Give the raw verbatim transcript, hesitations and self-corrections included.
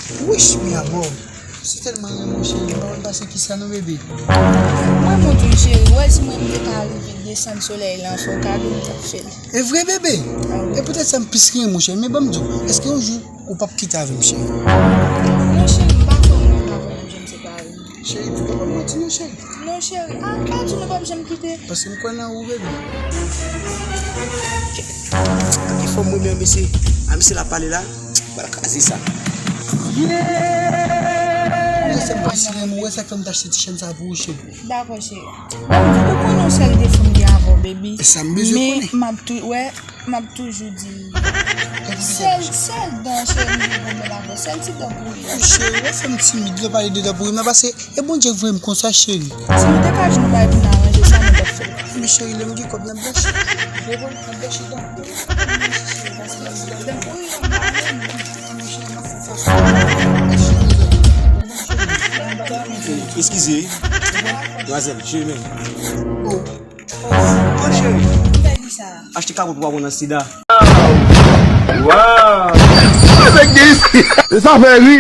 Wish, mi amor. Si tèlman renmen w, cheri, m pa konn pase kisa non, bebe. Mwen, mwen tou, cheri, w wè si mwen, m te ka rive desann solèy la, fè w kado, m t ap fè l. E vre, bebe? Ah wi. E poutèt sa m plis renmen w, cheri. Men ban m di w, èske yon jou ou p ap kite avè m, cheri? Non, cheri, m pa kwè mwen avè w menm jan m separe. Cheri, ou pa ban m manti non, cheri. Non, cheri, ah, pa di nou p ap janm kite. Paske m kwè nan ou, bebe. Gade fanm mwen menm, mesye. A, mesye la pale la. Pral kraze sa. Ou wè sa k fè m plis renmen w, ou wè sa k fè m t achte ti chèn sa pou ou, cheri. Dakò, cheri. Bon, ou konnen yon sèl defo m gen avè w, baby. E sa m bezwen konnen. Men m ap tou, wè, m ap toujou di l. Sèl, sèl dan, cheri, m gen pwoblèm avè w. Sèl ti dan pouri a. Cheri, ou wè fè m timid lè w pale de dan pouri m nan, paske e Bondye k voye m konsa, cheri. Si nou te ka jwenn yon bagay pou n aranje sa, nou t ap fè l. Men cheri, lè m gen kòb, n ap blanchi. Ou konprann? N ap blanchi dan. Eskize, wi. Demwazèl, cheri, men. Oh. Oh, cheri. Achte kapot pou pa pran nan sida. Wow! Sa fè ri.